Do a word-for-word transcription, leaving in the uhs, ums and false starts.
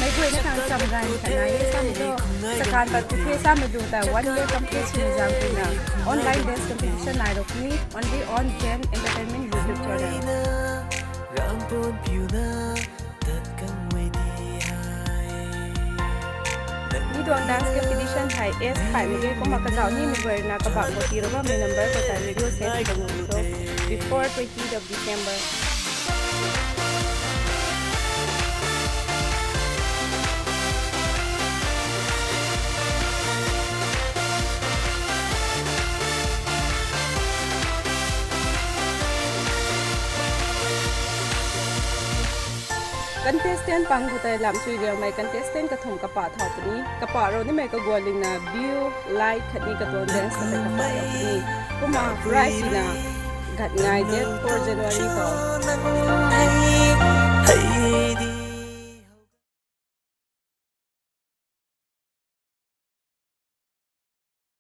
Meic guayna khang chamganv khat nai e samei tu, chakan pat tu the samei tu ta one year complete swmei zaeng ruina online dance competition nai rou puni, only on Zen Entertainment YouTube channel. Mi tuang dance competition hei age khaymei de, kumna kazauh nimei guayna kabah khou tii rou bammei number khou tei video send sw kan nuh so before twenty of December. Contestant pang khou tei lam chui riangmei contestant kathumh kapah thau puni. Kapah rou nimei kagualingna view, like khatni katuang dance khou tei kapah rou puni. Kumna prize swna gat ngai date four January khou